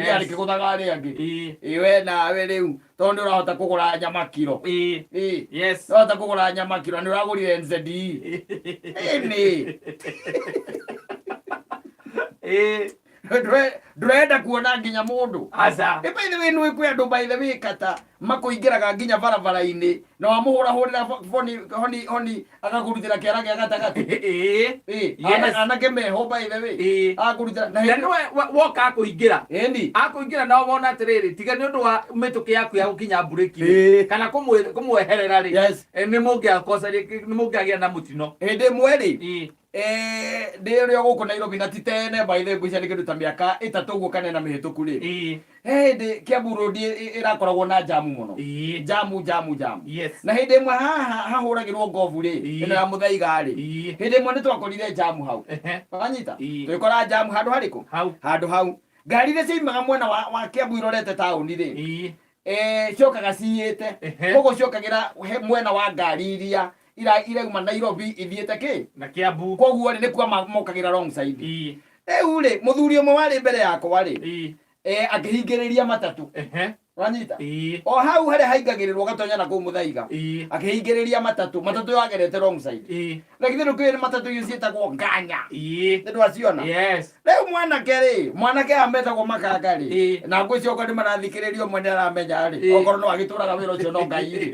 Igari kĩgũthaga arĩa angĩ. Ĩĩ. Ĩ we nawe rĩu tondũ nĩ ũrahota kũgũra nyama kiro. Ĩĩ. Ĩ. Yes. Ũrahota kũgũra nyama kiro na nĩ ũragũrire NZE. Ĩni. Ĩĩ. Ndũrenda kuona nginya mũndũ. Aca. Ĩ by the way nĩ kwĩ andũ by the way kata makũingĩraga nginya barabara-inĩ na wamũhũrahũrĩra boni honi honi agakũrutĩra kĩara gĩa gatagatĩ. Ĩĩ. Ĩ, Yes. anake meho by the way. Ĩĩ. Agakũrutĩra na Na hĩndĩ nĩwe woka akũingĩra. Ĩni. Akũingĩra na wona atĩrĩrĩ, tiga nĩ ũndũ wa mĩtũkĩ yaku ya gũkinya mburĩki Ĩĩ. kana kũmweherera rĩ, Yes. nĩ mũngĩakocanire, nĩ mũngĩagĩa na mũtino. Hĩndĩ ĩmwe rĩ, Ĩĩ. Ndĩ ũrĩa gũkũ Nairobi na ti tene by the way ngwĩciria nĩ kĩndũ ta mĩaka 3 ũguo kana 4 mĩhĩtũku rĩ. Ĩĩ. He hĩndĩ Kiambu Road ĩrakoragwo na jamu mũno. Ĩĩ. Jamu jamu jamu. Yes. Na hĩndĩ ĩmwe haha hahũragĩrwo ngobu rĩ, Ĩĩ. ĩno ya Mũthaiga rĩ. Ĩĩ. Hĩndĩ ĩmwe nĩ twakorire jamu hau. Ehe. Wanyita? Ĩĩ. Tũgĩkora jamu handũ harĩkũ? Hau. Handũ hau. Ngari iria ciaumaga mwena wa Kiambu irorete taũni rĩ. Ĩĩ. Ciokaga ciyĩte. Ehe. Koguo ciokagĩra mwena wa ngari iria irauma Nairobi ithiĩte kĩ? Na Kiambu. Koguo rĩ nĩkuo mokagĩra wrong side. Ĩĩ. Rĩu rĩ mũthuri ũmwe warĩ mbere yakwa rĩ. Ĩĩ. Akĩhingĩrĩria matatũ. Ehe. Wanyita? Ĩĩ. O hau harĩa haingagĩrĩrwo gatonya na kũu Mũthaiga. Ĩĩ. Akĩhingĩrĩria matatũ. Matatũ yagerete wrong side. Ĩĩ. Na githĩ ndũkĩũĩ nĩ matatũ icio ciĩtagwo nganya. Ĩĩ. Nĩ ndwaciona? Yes. Rĩu mwanake rĩ, mwanake aya metagwo makanga rĩ, Ĩĩ. na ngwĩciria okorwo nĩ marathikĩrĩria ũmwe nĩ aramenya rĩ, Ĩĩ. okorwo no agĩtũraga wĩra ũcio no Ngai rĩ.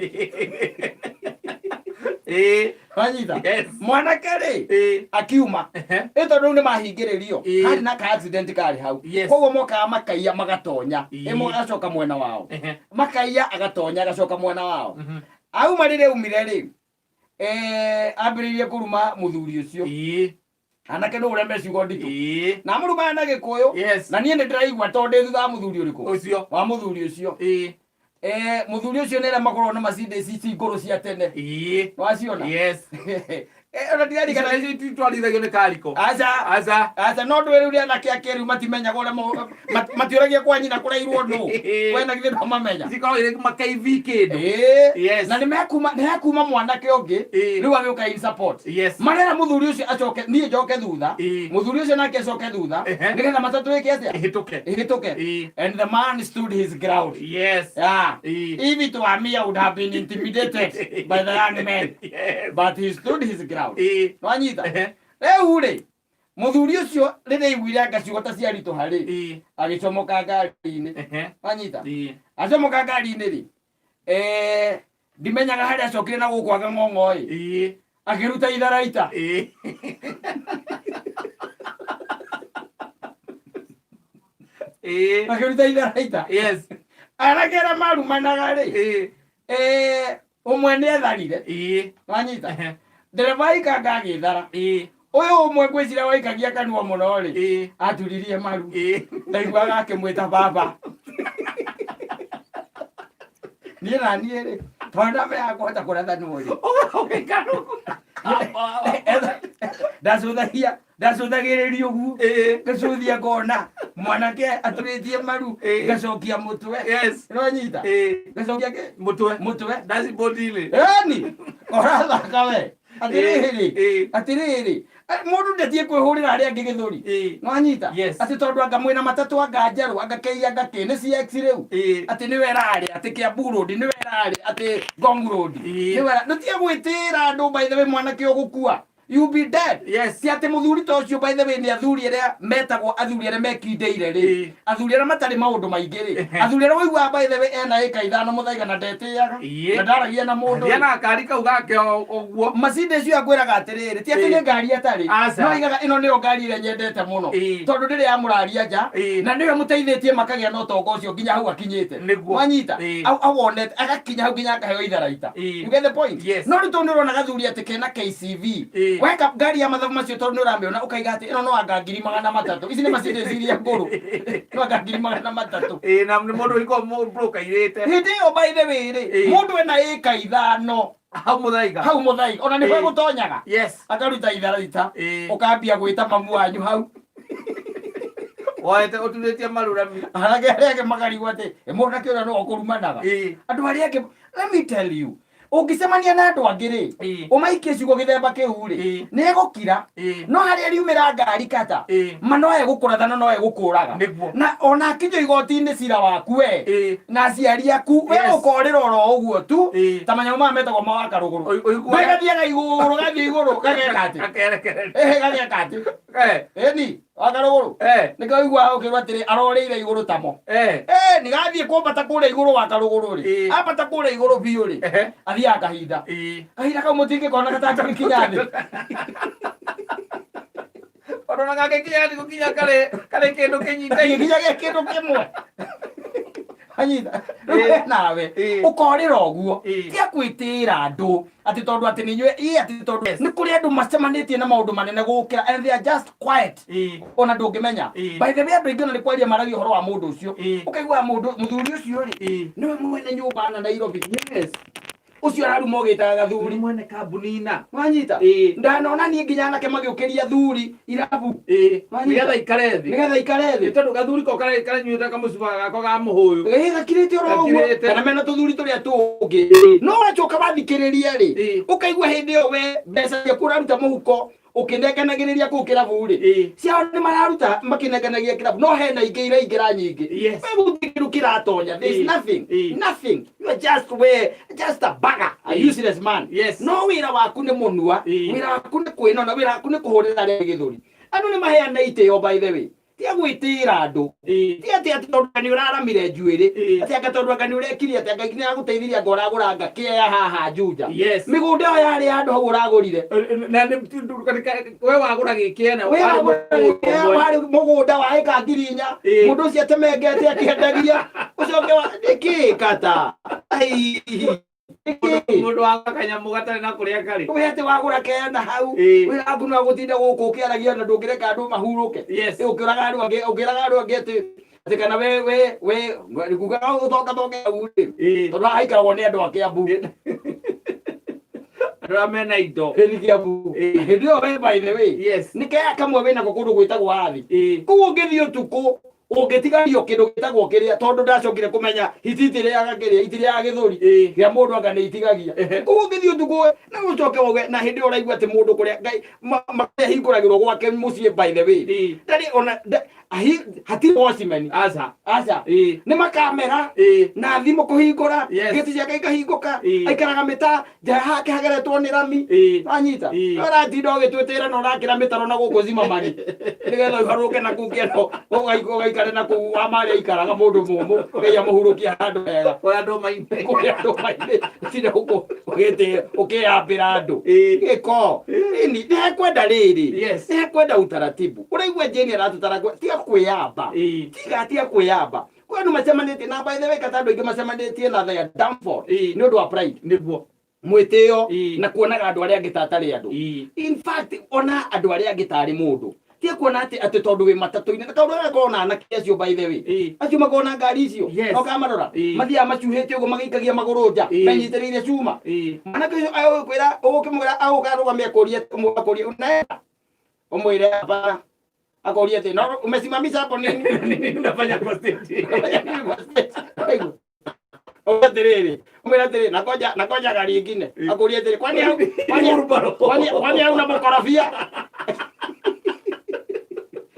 Ĩĩ. Wanyita? Yes. Mwanake rĩ, Ĩĩ. akiuma. Ehe. Ĩ tondũ rĩu nĩ mahingĩrĩrio, Ĩĩ. harĩ na ka accident karĩ hau. Yes. Koguo mokaga makaiya magatonya. Ĩĩ. Ĩmwe agacoka mwena wao. Ehe. Makaiya agatonya agacoka mwena wao. Mhm. Auma rĩrĩa aumire rĩ, ambĩrĩirie kũruma mũthuri ũcio. Ĩĩ. Anake nĩ ũrĩa me ciugo nditũ. Ĩĩ. Na amũrumaga na Gĩkũyũ. Yes. Na niĩ nĩ ndĩraigua tondũ ndĩ thutha wa mũthuri ũrĩkũ? Ũcio. Wa mũthuri ũcio. Ĩĩ. Mũthuri ũcio nĩ arĩa makoragwo na Mercedes ici ngũrũ cia tene. Ĩĩ. Waciona? Yes. Ona ndirarigana. Icio itwarithagio nĩ kariko. Aca. Aca. Aca, no ndũĩ rĩu anake a kĩrĩu matimenyaga ũrĩa matiũragia kwa nyina kũrairwo nũ. We na githĩ ndwamamenya? Cikoragwo irĩ ma KV kĩndũ. Ĩĩ. Yes. Na nĩ hekuma mwanake ũngĩ Ĩĩ. rĩu agĩũka in support. Yes. Marera mũthuri ũcio acoke niĩ njoke thutha. Ĩĩ. Mũthuri ũcio nake acoke thutha. Ehe. Nĩgetha matatũ ĩke atĩa? Ĩhĩtũke. Ĩhĩtũke. Ĩĩ. And the man stood his ground. Yes. Yeah. Ĩĩ. If it were me, I would have been intimidated by the young man. Yes. But he stood his ground. Ĩĩ. Nwanyita? Ehe. Rĩu rĩ, mũthuri ũcio rĩrĩa aiguire anga ciugo ta ciaritũha rĩ, Ĩĩ. agĩcomoka ngari-inĩ. Ehe. Nwanyita? Ĩĩ. Acomoka ngari-inĩ rĩ, ndimenyaga harĩa acokire na gũkũ agang'ong'o ĩ. Ĩĩ. Akĩruta itharaita. Ĩĩ. Ĩĩ. Akĩruta itharaita. Yes. Anake arĩa marumanaga rĩ, Ĩĩ. Ũmwe nĩ etharire. Ĩĩ. Wanyita? Ehe. Ndereba aikanga agĩthara. Ĩĩ. Ũyũ ũmwe ngwĩciria waikagia kanua mũno rĩ, Ĩĩ. aturirie maru. Ĩĩ. Ndaiguaga akĩmwĩta baba. Niĩ na niĩ rĩ, tondũ ndamenyaga kũhota kũrathanwo rĩ. Ndacũthagia, ndacũthagĩrĩria ũguo. Ĩĩ. Ngacũthia ngona mwanake aturĩtie maru, Ĩĩ. ngacokia mũtwe. Yes. Nĩwanyita? Ĩĩ. Ngacokia kĩ? Mũtwe. Mũtwe. Dashboard-inĩ. Ĩni, ũrathaka we. Atĩrĩrĩ, Ĩĩ. atĩrĩrĩ, mũndũ ndatie kwĩhũrĩra arĩa angĩ gĩthũri. Ĩĩ. Nĩwanyita? Yes. Atĩ tondũ anga mwĩna matatũ anga njerũ, anga kĩ anga kĩ, nĩ CX rĩu. Ĩĩ. Atĩ nĩwe ĩrarĩ, atĩ Kiambu Road, nĩwe ĩrarĩ, atĩ Ngong Road. Ĩĩ. Nĩwe ĩra- Ndũtige gwĩtĩĩra andũ by the way mwanake ũgũkua. You be dead. Yes. Ti atĩ mũthuri ta ũcio by the way nĩ athuri arĩa metagwo athuri arĩa mekindĩire rĩ. Ĩĩ. Athuri arĩa matarĩ maũndũ maingĩ rĩ. Ehe. Athuri arĩa ũiguaga by the way ena ĩka 5 Mũthaiga na ndetĩaga. Ĩĩ. Na ndaragia na mũndũ. Thiĩ na gakari kau gake ũguo. Mercedes ĩyo ngwĩraga atĩrĩrĩ, ti atĩ Ĩĩ. nĩ ngari ĩtarĩ. Aca. No aigaga ĩno nĩyo ngari ĩrĩa nyendete mũno. Ĩĩ. Tondũ ndĩrĩ yamũraria nja. Ĩĩ. Na nĩyo ĩmũteithĩtie makagĩa na ũtonga ũcio nginya hau akinyĩte. Nĩguo. Wanyita? Ĩĩ. Awonete agakinya hau nginya akaheo itharaita. Ĩĩ. You get the point? Yes. No rĩu tondũ nĩ ũrona gathuri atĩ kena KCV. Ĩĩ. Weka ngari ya mathabu macio tondũ nĩ ũramĩona ũkaiga atĩ ĩno no anga 300,000. Ici nĩ Mercedes iria ngũrũ. No anga 300,000. Ĩĩ, na nĩ mũndũ ũrĩkũ broker irĩte. Hĩndĩ ĩyo by the way rĩ, Ĩĩ. mũndũ ena ĩka 5 Hau Mũthaiga. Hau Mũthaiga. Ona nĩho Ĩĩ. ĩgũtonyaga. Yes. Akaruta itharaita. Ĩĩ. Ũkambia gwĩta mamu wanyu hau. Woete ũturĩtie marurami. Anake arĩa angĩ makarigwo atĩ, "Ĩ, mwanake ũrĩa nĩwe ũkũrumanaga." Ĩĩ. Andũ arĩa angĩ, let me tell you, Ũngĩcemania na andũ angĩ rĩ, ũmaikie ciugo gĩthemba kĩu rĩ, nĩ egũkira. No harĩa riumĩra ngari kata, ma no egũkũratha na no egũkũraga. Na ona akinyio igoti-inĩ cira waku we na aciari aku, we ũkorĩra oro ũguo tu, ta manyamũ maya metagwo ma wa karũgũrũ. Gathiaga igũrũ, gathiĩ igũrũ, gageka atĩ. Ĩhĩ, gageka atĩ. Ĩni, wa karũgũrũ. Nĩkĩo ũiguaga ũkĩrwo atĩrĩ, arorĩire igũrũ tamo. Nĩ gathiĩ kwambata kũrĩa igũrũ wa karũgũrũ rĩ, ambata kũrĩa igũrũ biũ rĩ, athiaga kahinda. Kahinda kau mũtingĩkona gatangĩgĩkinya thĩ. Ona gagĩkinya thĩ gũkinya karĩ karĩ kĩndũ kĩnyitaine. Gĩkinya gĩa kĩndũ kĩmwe. Anyita. Rĩu we nawe ũkorĩra ũguo. Tiga gwĩtĩĩra andũ atĩ tondũ atĩ nĩ inyuĩ ĩ atĩ tondũ nĩ kũrĩ andũ macemanĩtie na maũndũ manene gũkĩra and they are just quiet. Ona ndũngĩmenya. By the way, andũ aingĩ ona nĩ kwaria maragia ũhoro wa mũndũ ũcio. Ũkaigua mũndũ mũthuri ũcio rĩ, nĩwe mwene nyũmba na Nairobi. Ũcio araruma ũgĩtaga gathuri. Nĩ mwene kambuni na. Wanyita? Ndanona niĩ nginya anake magĩũkĩria thuri irabu. Wanyita? Nĩgetha ikare thĩ. Nĩgetha ikare thĩ. Nĩ tondũ gathuri ko karanyuĩte kamũcuba gako ga mũhũyũ. Ĩĩ, gakirĩte oro ũguo. Gakirĩte. Kana mena tũthuri tũrĩa tũngĩ. No wacoka wathikĩrĩria rĩ, ũkaigua hĩndĩ ĩyo we mbeca ciaku ũraruta mũhuko ũkĩnenganagĩrĩria kũu kĩrabu rĩ, ciao nĩ mararuta makĩnenganagia kĩrabu, no hena ingĩ iraingĩra nyingĩ. We gũtirĩ kĩndũ kĩratonya. There is nothing. Nothing. You are just we just a bugger, a useless man. No wĩra waku nĩ mũnua, wĩra waku nĩ kwĩnona, wĩra waku nĩ kũhũrĩra arĩa gĩthũri. Andũ nĩ maheana itĩo, by the way. Tiga gwĩtĩĩra andũ. Ti atĩ atĩ tondũ anga nĩ ũraramire njuĩrĩ, atĩ anga tondũ anga nĩ ũrekire atĩ anga nĩ agũteithirie anga ũragũra anga kĩea haha Juja. Mĩgũnda ĩyo yarĩ ya andũ hau ũragũrire. Na nĩ we wagũra gĩkĩene. We wagũra gĩkĩea warĩ mũgũnda wa ĩka 4,000. Mũndũ ũcio atemengete akĩendagia. Ũcoke wa nĩkĩ kata? Ai. Mũndũ wa kanyamũ gatarĩ na kũrĩa karĩ. We atĩ wagũra keana hau, wĩra waku no gũtinda gũkũ ũkĩaragia na ndũngĩreka andũ mahurũke. Ũkĩraga andũ angĩ, ũkĩraga andũ angĩ atĩ atĩ kana we we we kugaga ũtonga tonga hau rĩ, tondũ haha haikaragwo nĩ andũ a Kĩambu. Andũ arĩa mena indo. Ĩni Kĩambu. Hĩndĩ ĩyo we, by the way, nĩ kea kamwe wĩnako kũndũ gwĩtagwo Athi. Kũu ũngĩthiĩ ũtukũ ũngĩtigario kĩndũ gĩtagwo kĩrĩa, tondũ ndacokire kũmenya hiti itirĩaga kĩrĩa, itirĩaga gĩthũri kĩa mũndũ, anga nĩ itigagia. Koguo ũngĩthiĩ ũtukũ na ũcoke wauge na hĩndĩ ĩyo ũraigua atĩ mũndũ kũrĩa Ngai kũrĩa ahingũragĩrwo gwake mũciĩ, by the way, ndarĩ ona hatirĩ watchman. Aca. Aca. Nĩ makamera na thimũ kũhingũra, gĩti ciake ikahingũka. Aikaraga mĩta nja hake hageretwo nĩ rami. Wanyita? Ũratinda ũgĩtwĩtĩra na ũrakĩra mĩtaro na gũkũ Zimamani nĩgetha ũharũke na kũu kĩano ũgaikare na kũu wa marĩa aikaraga mũndũ mũmũ. Ngai amũhurũkie handũ hega. Kũrĩa ndũma-inĩ. Kũrĩa ndũma-inĩ. Tinda gũkũ ũgĩtĩ ũkĩyambĩra andũ gĩko. Ini nĩ hekwenda rĩrĩ, nĩ hekwenda utaratibu. Ũraigua Jane aratũtara tiga kwĩyamba. Tiga tiga kwĩyamba. Kwĩ andũ macemanĩtie na, by the way, kata andũ aingĩ macemanĩtie na their downfall nĩ ũndũ wa pride. Mwĩtĩo na kuonaga andũ arĩa angĩ ta atarĩ andũ. In fact, ona andũ arĩa angĩ tarĩ mũndũ. Tiga kuona atĩ atĩ tondũ wĩ matatũ-inĩ na kaũndũ gaka gakoragwo na anake acio, by the way, acio makoragwo na ngari icio. No kamarora mathiaga macuhĩte ũguo magĩikagia magũrũ nja, menyitĩrĩire cuma. Mwanake ũcio agũkwĩra, ũgũkĩmwĩra agũka arũgame akũrie, akũrie unaenda, ũmwĩre hapana. Akũrie atĩ no umesimamisha hapo nini? Nini unafanya kwa stage? Atĩrĩrĩ, ũmwĩre atĩrĩ, nakoja nakoja gari ingine. Akũrie atĩrĩ, kwani kwani kwani kwani hauna mũkorobia?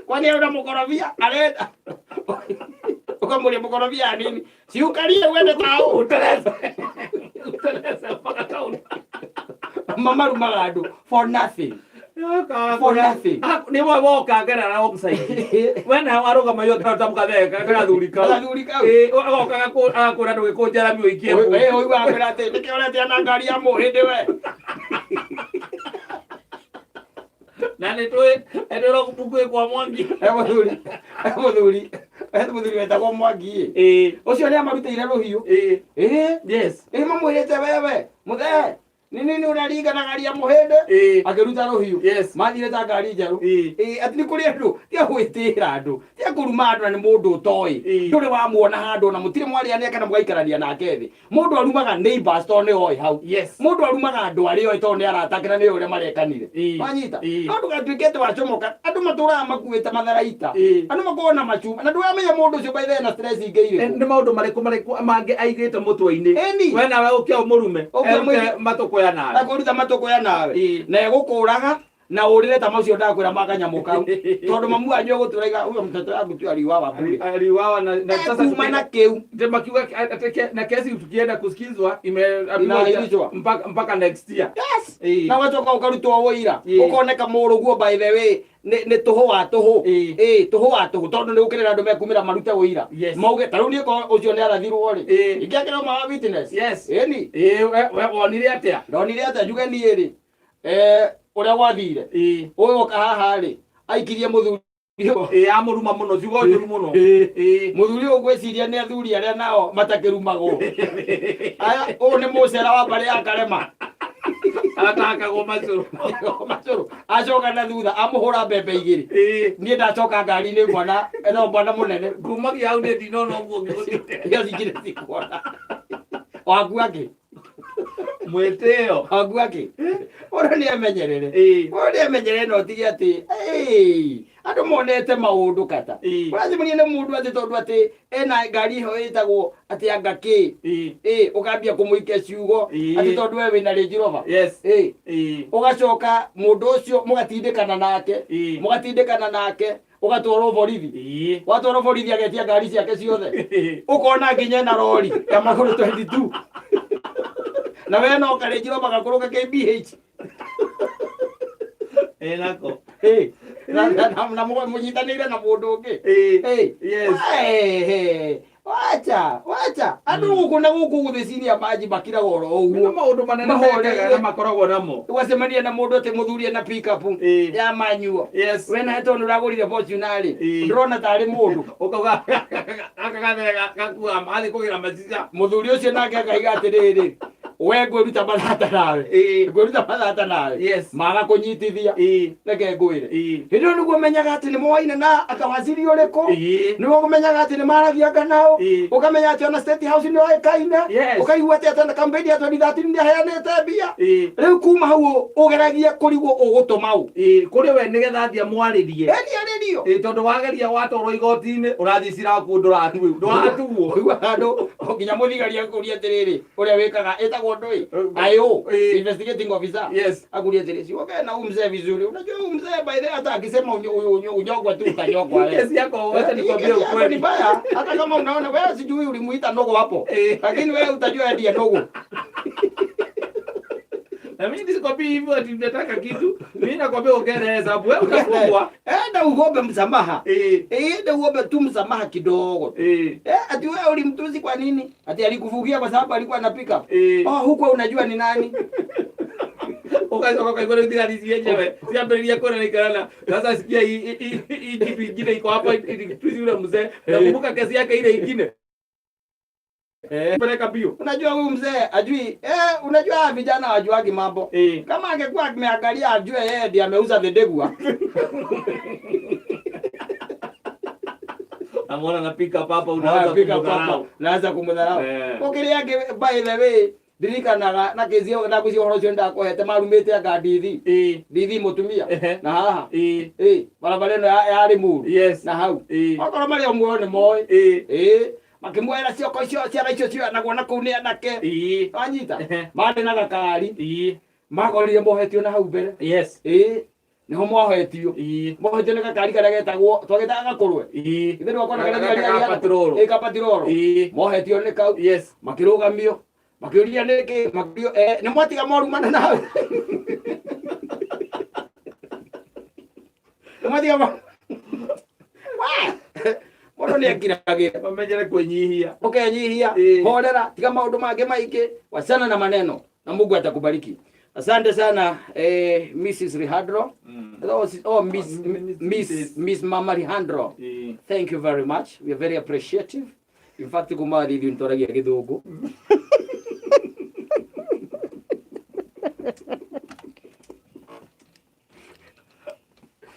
Kwani hauna mũkorobia? Arenda ũkamũria mũkorobia ya nini? Ciukarie wende tao. Uteleze. Uteleze mpaka town. Mamarumaga andũ for nothing. For nothing. Nĩ we woka ngerera offside. We nawe warũgama yo ta mũkatheka gathuri kau. Gathuri kau. Agoka agakwĩra ndũgĩkũnja rami ũikie. Ũiguaga kwĩra atĩ nĩkĩo ũretia na ngari ya mũhĩndĩ we. Na nĩ tũĩ nĩ mbuku kwa Mwangi. He mũthuri, he mũthuri, he mũthuri wetagwo Mwangi ĩ. Ũcio nĩ amarutĩire rũhiũ. Ĩ. Ĩ mamwĩrĩte wewe mũthee. Nĩ nini ũraringanaga mũhĩndĩ. Akĩruta rũhiũ. Mathire ta ngari njerũ. Atĩ nĩ kũrĩ andũ tia gwĩtĩĩra andũ, tia kũruma andũ, na nĩ mũndũ ũtoĩ. Ndũrĩ wamuona handũ na mũtirĩ mwarĩania kana mũgaikarania nake thĩ. Mũndũ arumaga neighbors tondũ nĩ oĩ hau. Mũndũ arumaga andũ arĩa oĩ tondũ nĩ arata ake na nĩ oĩ ũrĩa marekanire. Wanyita? No ndũgatuĩke atĩ wacomoka. Andũ matũraga makuĩte matharaita. Andũ makoragwo na macuma na ndũramenya mũndũ ũcio by the way na stress ingĩ irĩkũ. Nĩ maũndũ marĩkũ marĩkũ mangĩ aigĩte mũtwe-inĩ? Ĩni. We nawe ũke ũmũrume. Ũke Erute ũmũige- matũkũya nawe. Akũruta matũkũya nawe. Na egũkũraga na ũrĩre ta macio ndakwĩra ma kanyamũ kau, tondũ mamu wanyu egũtũra iga huyo mtoto yangu tu aliuawa bure. Aliuawa na sasa Kuma na kĩu. Ndio makiuga ati na kesi tukienda kusikizwa imeambiwa Inaahirishwa. mpaka next year. Na wacoka ũkarutwo wũira. Ũkoneka mũrũguo, by the way, nĩ tũhũ wa tũhũ. Ĩ tũhũ wa tũhũ, tondũ nĩ gũkĩrĩra andũ mekumĩra marute wũira. Mauge ta rĩu niĩ korwo ũcio nĩ arathirwo rĩ, ingĩakĩra ũmwe wa witness. Ĩni. Ĩĩ, we wonire atĩa? Ndonire atĩa? Njuge niĩ rĩ, ũrĩa gwathire, ũyũ oka haha rĩ, aikirie mũthuri ũyũ. Ĩĩ, amũruma mũno, ciugo njũru mũno. Mũthuri ũyũ ngwĩciria nĩ athuri arĩa nao matakĩrumagwo aya. Ũyũ nĩ mũcera wa mbarĩ ya Karema. Atakagwo macũrũ. Macũrũ acoka na thutha amũhũra mbembe igĩrĩ. Niĩ ndacoka ngari-inĩ, mwana no mwana mũnene. Kumagia hau nĩ ndinona ũguo ngĩgũthiĩte. Irio cingĩ cikuona waku akĩ Mwĩtĩo. Waku akĩ ũrĩa nĩ emenyerere. Ũyũ nĩ emenyerere na ũtige atĩ "Ĩĩ, andũ monete maũndũ kata." Ũracemania na mũndũ atĩ tondũ atĩ ena ngari ĩho ĩtagwo atĩ anga kĩ, ĩ ũkambia kũmũikia ciugo atĩ tondũ we wĩna Range Rover. Ũgacoka mũndũ ũcio mũgatindĩkana nake, mũgatindĩkana nake, ũgatwarwo borithi. Watwarwo borithi agetia ngari ciake ciothe, ũkona nginya ena rori ya magũrũ 22 na we no ka Range Rover gakũrũ ka KBH. Ĩĩ nako. Ĩ, na mũnyitanĩire na mũndũ ũngĩ. Wehe, wacha wacha andũ gũkũ na gũkũ gũthĩciria maji makiraga oro Nĩ ũguo. maũndũ manene Mahorere. mekaga na makoragwo namo. Ũgacemania na mũndũ atĩ mũthuri ena pickup ya manyuo. We nawe tondũ ũragũrire Fortuner rĩ, ndĩrona tarĩ mũndũ. Ũkauga gaka gathere gakuaga mathiĩ kũgĩra macica. Mũthuri ũcio nake akaiga atĩrĩrĩ, we ngwĩruta mathata nawe. Ngwĩruta mathata nawe. Maga kũnyitithia. Reke ngwĩre. Hĩndĩ ĩyo nĩguo menyaga atĩ nĩ moaine na akawaziri ũrĩkũ. Nĩguo ũmenyaga atĩ nĩ maragia nao. Ũkamenya atĩ ona State House nĩ oĩkaine. Ũkaigua atĩ ata campaign ya 2013 nĩ aheanĩte mbia. Rĩu kuma hau ũgeragia kũrigwo ũgũtũma ũ. Ĩĩ, kũrĩ we nĩgetha athiĩ amwarĩrie. Eni arĩrio. Ĩĩ, tondũ wageria watwarwo igoti-inĩ ũrathiĩ cira waku ndũratuo ndũratuo. Ũiguaga andũ nginya mũthigari akũria atĩrĩrĩ, ũrĩa wĩkaga ĩtagwo ndũĩ IO, investigating officer, akuria atĩrĩ, si ongea na huyu mzee vizuri, unajua huyu mzee by the way hata akisema unyongwe tu utanyongwa wewe. Kesi yako, wacha Eh, nikwambie kesi yako ukweli. ni mbaya, hata kama unaona wewe sijui ulimuita ndogo hapo, lakini wewe utajua ndiye ndogo. Na mimi sikwambii hivyo ati nataka kitu. Mimi nakwambia ongea naye sababu wewe utafungwa. Enda uombe msamaha. Enda uombe tu msamaha kidogo. Ati wewe ulimtusi kwa nini? Ati alikufugia kwa sababu alikuwa anapika. Oh, huko unajua ni nani? Ukacoka ukaigua rĩu thigari cienyewe ciambĩrĩria kũrerĩkana. Sasa sikia hii kitu ingine iko hapa ilitusi yule mzee. Nakumbuka kesi yake ile ingine. Peleka mbio. Unajua huyu mzee ajui, unajua hawa vijana wajuagi mambo. Kama angekuwa ameangalia ajue yeye ndiye ameuza Thedegua. Amona na pick up hapa unaanza Pick up hapa, kumdharau. naanza kumdharau. Ukiria angĩ, by the way, ndirikanaga na kĩcio na kũcio ũhoro ũcio ndakohete marumĩte anga ndithi. Ndithi mũtumia. Na haha. Barabara ĩno ya Limuru. Na hau. Okorwo marĩ o muoyo nĩ moĩ. Makĩmuoera cioko icio ciana icio cioyanagwo na kũu nĩ anake. Wanyita? Marĩ na gakari. Makorire mohetio na hau mbere. Nĩho mohetio. Mohetio nĩ gakari karĩa getagwo twagĩtaga gakũrwe. Ithe ndwakona karĩa Gaka thigari ka patrol. Ka patrol. Mohetio nĩ kau. Makĩrũgamio. Makĩũria nĩkĩ, makĩũrio, nĩ mwatiga morumana nawe. Nĩ mwatiga mo. Mũndũ nĩ ekiragĩra. Mamenyere kwĩnyihia. Ũkenyihia, horera, tiga maũndũ mangĩ maingĩ, wachana na maneno na Mungu atakubariki. Asante sana, Mrs. Rihandro. Oh, oh, Miss, Miss, Miss Mama Rihandro. Thank you very much. We are very appreciative. In fact, kuma ithuĩ nĩtwaragia gĩthũngũ.